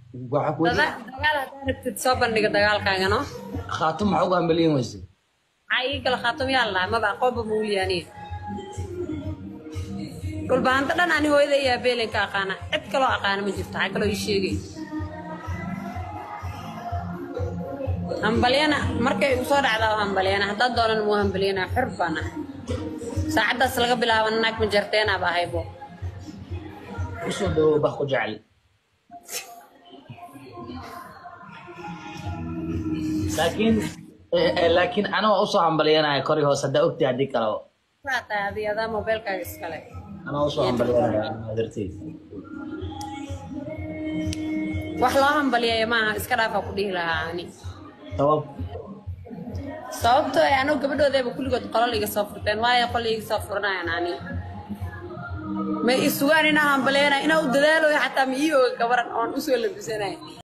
Waxaa ku weydiin. Dagaal haddaa rabtid, soo bandhiga dagaalkaaga, no. Khaatum maxaa uga hambaliyin weyse? Maxaa ii gala Khaatum? Yaa la maba aqoonba mauliyaaniya. Dhulbahanto dhan ani hooyada iyo abeelen ka aqaana, cid kaloo aqaana ma jirto. Waxaa kaloo ii sheegay hambalyana markay igu soo dhacdaa oo hambalyana haddaan doonan muu hambalyana. Xor baan ahay saacaddaas laga bilaabo, naag ma jarteenaaba ahaybo. Usoo dhawow bah ku jecel, laakiin laakiin ana waa usoo hambalyanaya kori hoos haddaa ogtahay, haddii kaleba. Waa tahay adi adaa mobeelkaaga iskale. Anaa usoo hambalyanaya darteed. Wax loo hambalyeeyo maaha, iska dhaafaa ku dhihi lahaa ani. Sabab? Sababtoo ay anigu gabadhoodayba kulligood qolol iga soo furteen, waayo qol iga soo furanayaan ani ma isugaan inaa hambalyeynaya, inaa u dadaaloyo xataa ma ii oga gabaran oon usoo labisanaya.